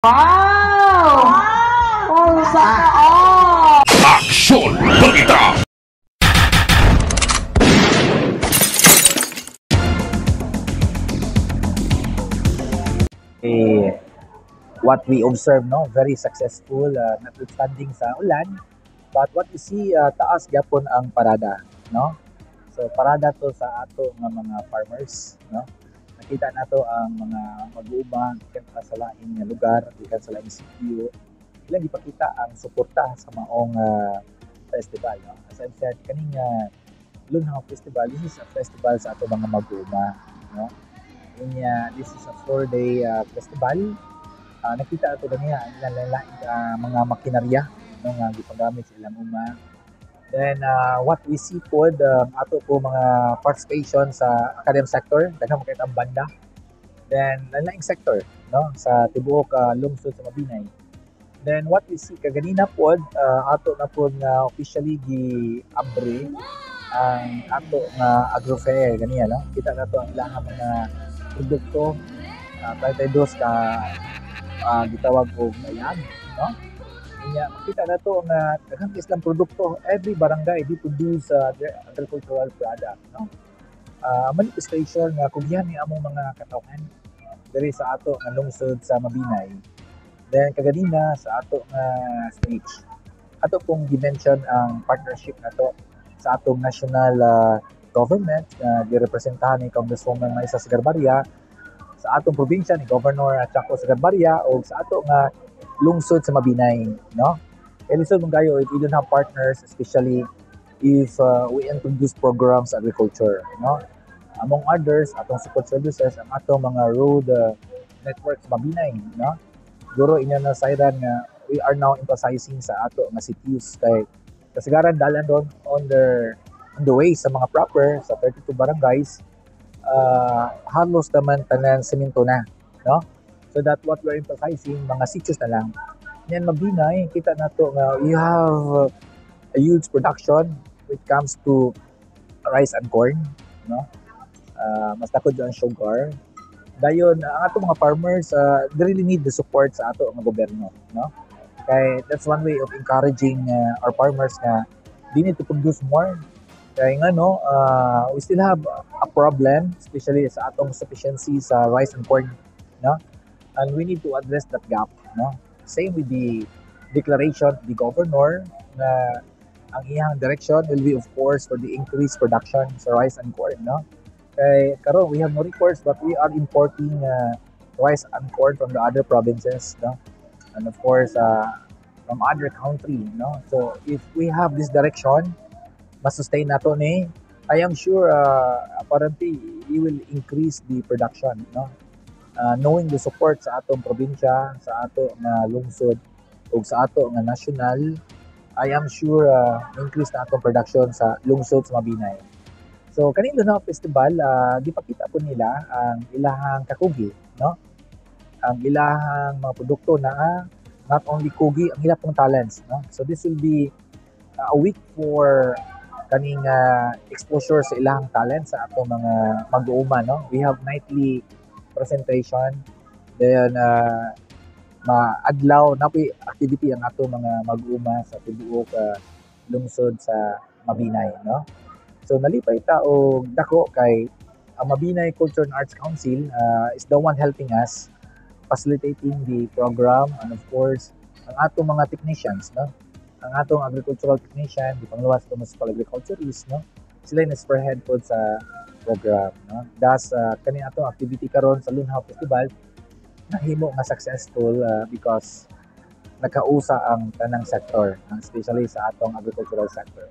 Wow! Oh, sana all! Aksyon Balita! Eh, what we observe, no, very successful, notwithstanding sa ulan, but what we see, taas gyapon ang parada, no? So parada to sa ato nga mga farmers, no? Nakita nato ang mga mag-uuma gikan pa sa lain nga lugar, gikan sa laing sitio, ilang gipakita ang suporta sa maong festival, no? As I've said, kaning Lunhaw Festival, this is a festival sa ato mga mag-uuma, no? Unya, this is a 4-day festival. Nakita ato ganiha ang ilang lain mga makinarya, no, nga gipagamit sa ilang uma. Then what we see pod, ato po mga participation sa academic sector, daghan man kaayo ang banda. Then lain sector, no, sa tibuok lungsod sa Mabinay. Then what we see kaganina pod, ato na pod nga officially gi-abre ang ato nga agro fair ganiya, no. Kita nato ang ilang mga produkto, 32 ka gitawag og mayag, no? Unya makita nato nga daghan kay silang produkto, every barangay they produce their agricultural product, no? Manifestation nga kugihan ni among mga katawhan diri sa ato nga lungsod sa Mabinay. Then kaganina sa ato nga speech, ato pong gi-mention ang partnership nato sa atong national government na girepresentahan ni Congresswoman Maisa Sagarbarria, sa atong probinsya ni Governor Chaco Sagarbarria, o sa ato nga lungsod sa Mabinay, no? Kay lisod man kayo if you don't have partners, especially if we introduce programs sa agriculture, no? Among others, atong support services, ang atong mga road networks Mabinay, no? Siguro inyo na sayran nga we are now emphasizing sa ato nga cities kay kasagaran dalan doon on the way sa mga proper sa 32 barangays, halos naman tanan semento na, no? So that what we're emphasizing, mga sitios na lang yan. Mabinay, kita nato nga you have a huge production when it comes to rice and corn, no? Mas dakod ang sugar. Dayon ang ato mga farmers, they really need the support sa ato nga gobyerno, no? Kay that's one way of encouraging our farmers nga they need to produce more, kay nga no, we still have a problem, especially sa atong sufficiency sa rice and corn, no? And we need to address that gap, no? Same with the declaration of the governor na ang iyang direction will be, of course, for the increased production sa rice and corn, no? Kay karon we have no recourse, but we are importing rice and corn from the other provinces, no? And of course from other country, no? So if we have this direction, masustain nato ni, I am sure apparently he will increase the production, no? Knowing the support sa atong probinsya, sa ato nga lungsod ug sa ato nga national, I am sure increase na atong production sa lungsod sa Mabinay. So kaning Lunhaw Festival, gipakita po nila ang ilahang kakugi, no? Ang ilahang mga produkto na not only kugi, ang ilang pong talents, no? So this will be a week for kaning exposure sa ilahang talent sa atong mga mag-uuma, no? We have nightly presentation, then maadlaw na po'y activity ang atong mga mag-uuma sa tibuok lungsod sa Mabinay, no? So nalipay ta og dako kay ang Mabinay Culture and Arts Council is the one helping us facilitating the program, and of course ang atong mga technicians, no? Ang atong agricultural technician, di pangluwas sa municipal agriculturist, no? Sila yung spearhead pod sa program, no? Thus kani atong activity karon sa Lunhaw Festival nahimo nga successful because nagkausa ang tanang sector, especially sa atong agricultural sector.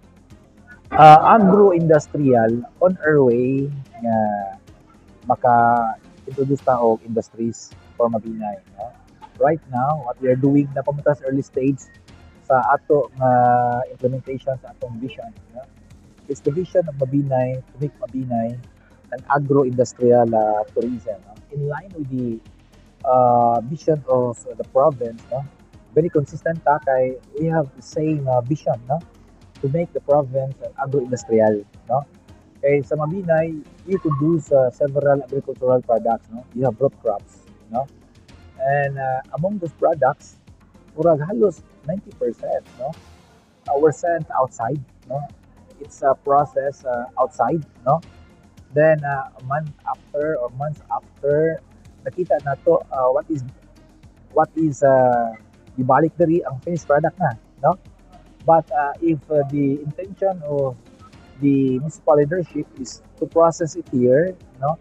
Agro-industrial, on our way nga maka-introduce ta og industries for Mabinay, no? Right now, what we are doing na pamunta sa early stage sa ato nga implementation sa atong vision, no? It's the vision of Mabinay to make Mabinay an agro-industrial tourism, no? In line with the vision of the province, no? Very consistent ta kay we have the same vision, no? To make the province an agro-industrial, no? Kay sa Mabinay, you produce several agricultural products, no? You have root crops, no? And among those products, murag halos 90%, no, were sent outside, no? It's a process outside, no? Then a month after or months after, nakita nato what is gibalik diri ang finished product na, no? But if the intention of the municipal leadership is to process it here, no,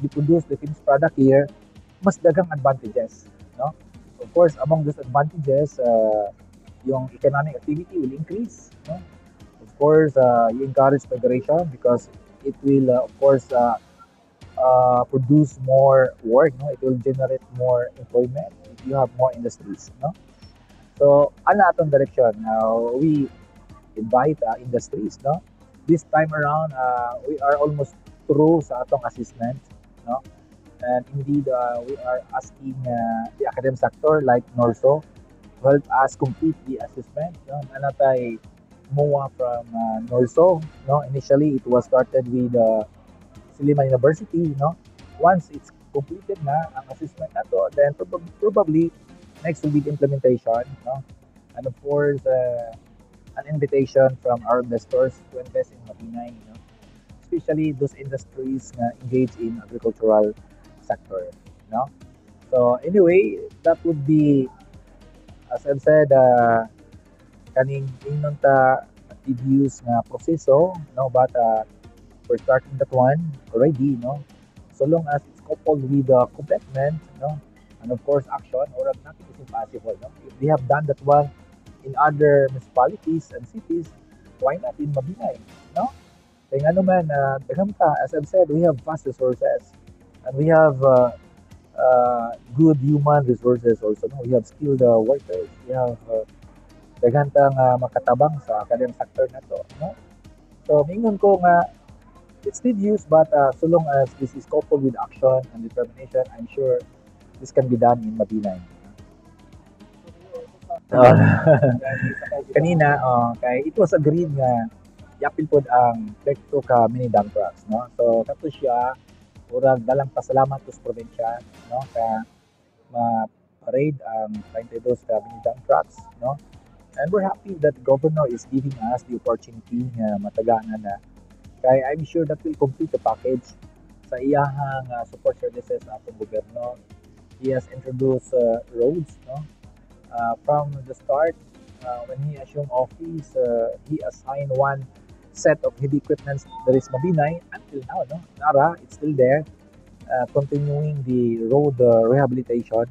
you produce the finished product here, mas daghang advantages, no? Of course, among those advantages, yung economic activity will increase, no? Of course, you encourage migration because it will, of course, produce more work, no? It will generate more employment if you have more industries, no? So, ana atong direction. Now, we invite industries, no? This time around, we are almost through sa atong assessment, no? And indeed, we are asking the academic sector like NORSO to help us complete the assessment, no? Naa natay MOA from NORSO, no? Initially, it was started with Silliman University, no? Once it's completed na ang assessment nato, then probably next will be the implementation, no? And of course, an invitation from our investors to invest in Mabinay, no? Especially those industries na engaged in agricultural sector, no? So anyway, that would be, as I've said, kaning ingnon ta tedious nga proseso, no? But we're starting that one already, no? So long as it's coupled with the commitment, no? And of course, action, or nothing is impossible, no? If they have done that one in other municipalities and cities, why not in Mabinay, no? Kaya nga naman, daghan ta, as I've said, we have vast resources and we have good human resources also, no? We have skilled workers, we have daghan ta nga makatabang sa academic sector nato, no? So, mingon ko nga it's tedious, but so long as this is coupled with action and determination, I'm sure this can be done in Mabinay. Kanina, kay it was agreed nga yapil pod ang 32 ka mini dump trucks, no? So kato siya murag dalang pasalamat to sa probinsya, no, ka ma-parade ang 32 ka mini dump trucks, no? And we're happy that the governor is giving us the opportunity nga matagaan na kay I'm sure that will complete the package sa iyahang support services sa atong gobyerno. He has introduced roads, no? From the start, when he assumed office, he assigned one set of heavy equipment that is Mabinay until now, no? Nara, it's still there, continuing the road rehabilitation.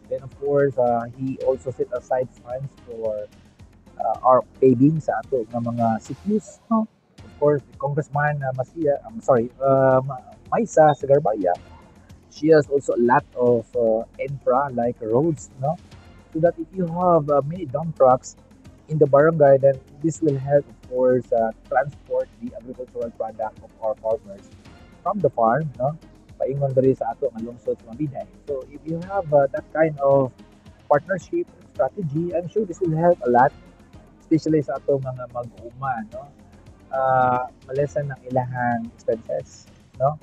Then of course, he also set aside funds for our paving sa ato nga mga cities, no? Of course, the Congressman Masia, I'm sorry, Maisa Sagarbarria, she has also a lot of infra like roads, no? So that if you have many dump trucks in the barangay, then this will help, of course, transport the agricultural product of our farmers from the farm, no? Paingon diri sa ato nga lungsod sa Mabinay. So if you have that kind of partnership strategy, I'm sure this will help a lot, especially sa ato mga mag-uuma, no? Ma-lessen ang ilahang expenses, no?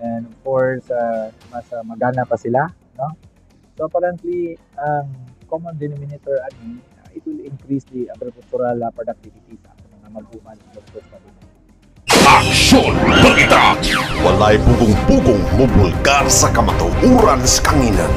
And of course, mas magana pa sila, no? So apparently, ang common denominator ani, it will increase the agricultural productivity sa atong mga mag-uuma ng lungsod sa Mabinay. Aksyon Balita. Walay pugong-pugong mubulgar sa kamatuoran sa kanginan.